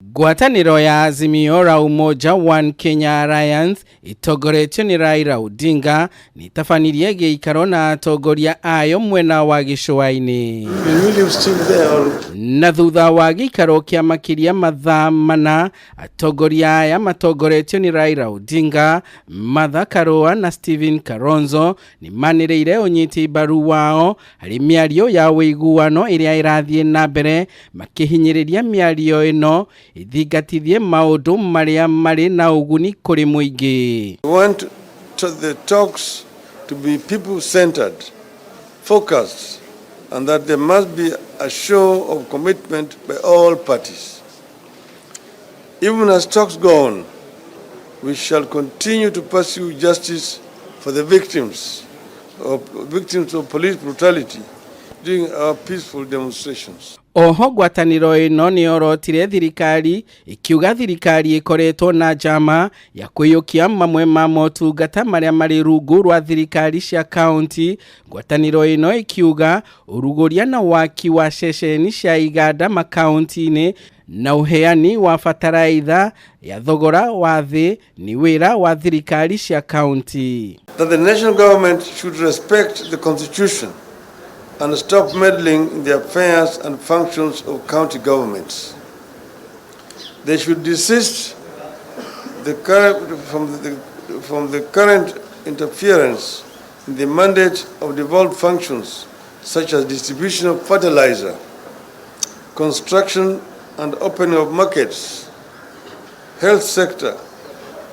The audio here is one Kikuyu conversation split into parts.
Ngwatanĩro ya Azimio la Umoja One Kenya Alliance ĩtongoretio nĩ Raila Odinga nĩ ĩtabanirie gĩikaro na atongoria ayo mwena wa gĩcũa-inĩ. Na thutha wa gĩikaro kĩa makĩria mathaa 4, atongoria aya matongoretio nĩ Raila Odinga, Martha Karua na Stephen Kalonzo nĩ manĩrĩire ũnyiti mbaru wao harĩ mĩario ya ũiguano ĩrĩa ĩrathiĩ na mbere, makĩhinyĩrĩria mĩario ĩno ĩthingatithie maũndũ marĩa marĩ na ũguni kũrĩ mũingĩ. We want the talks to be people-centered, focused, and that there must be a show of commitment by all parties. Even as talks go on, we shall continue to pursue justice for the victims of police brutality during our peaceful demonstrations. Oho ngwatanĩro ĩno nĩyorotire thirikari ĩkiuga thirikari ĩkoretwo na njama ya kũiyũkia mamwe ma motungata marĩa marĩ rungu rwa thirikari cia kaunti. Ngwatanĩro ĩno ĩkiuga ũrugũria na waki wa ceceni cia iganda makaunti-inĩ na ũheani wa bataraitha ya thogora wa thĩ nĩ wĩra wa thirikari cia kaunti. That the national government should respect the constitution and stop meddling in the affairs and functions of county governments. They should desist from the current interference in the mandate of devolved functions such as distribution of fertilizer, construction and opening of markets, health sector,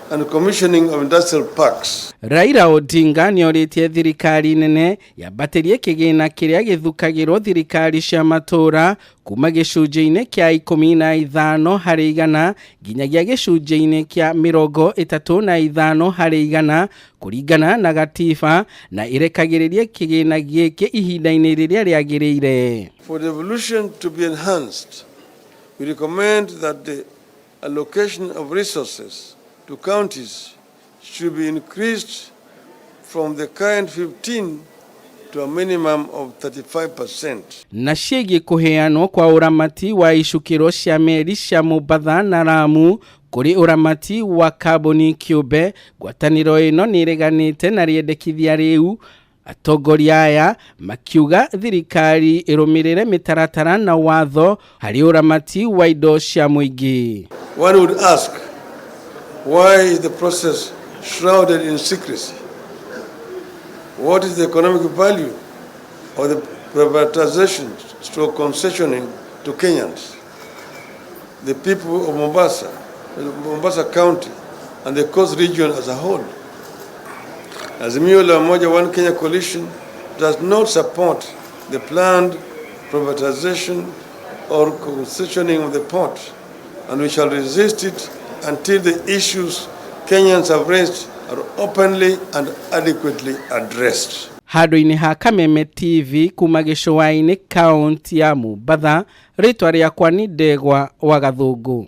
and commissioning of industrial parks. Raila Odinga nĩorĩtie thirikari nene yambatĩrie kĩgĩna kĩrĩa gĩthukagĩrwo thirikari cia matũũra kuma gĩcunjĩ-inĩ kĩa 15% nginyagia gĩcunjĩ-inĩ kĩa 35% kũringana na gatiba, na ĩrekagĩrĩrie kĩgĩna gĩkĩ ihinda-inĩ rĩrĩa rĩagĩrĩire. For devolution to be enhanced, we recommend that the allocation of resources to counties should be increased from the current 15 to a minimum of 35%. Na ciĩgiĩ kũheanwo kwa ũramati wa icukĩro cia meri cia Mombatha na Lamu kũrĩ ũramati wa kambuni kĩũmbe, ngwatanĩro ĩno nĩ ĩreganĩte na rĩendekithia rĩu, atongoria aya makiuga thirikari ĩrũmĩrĩre mĩtaratara na watho harĩ ũramati wa indo cia mũingĩ. One would ask, why is the process shrouded in secrecy? What is the economic value of the privatization stroke concessioning to Kenyans, the people of Mombasa, Mombasa County, and the coast region as a whole? Azimio la Umoja One Kenya Coalition does not support the planned privatization or concessioning of the port, and we shall resist it until the issues Kenyans have raised are openly and adequately addressed. Handũ-inĩ ha Kameme TV kuma gĩcũa-inĩ kaunti ya Mombatha, rĩtwa rĩakwa nĩ Ndegwa wa Gathũngũ.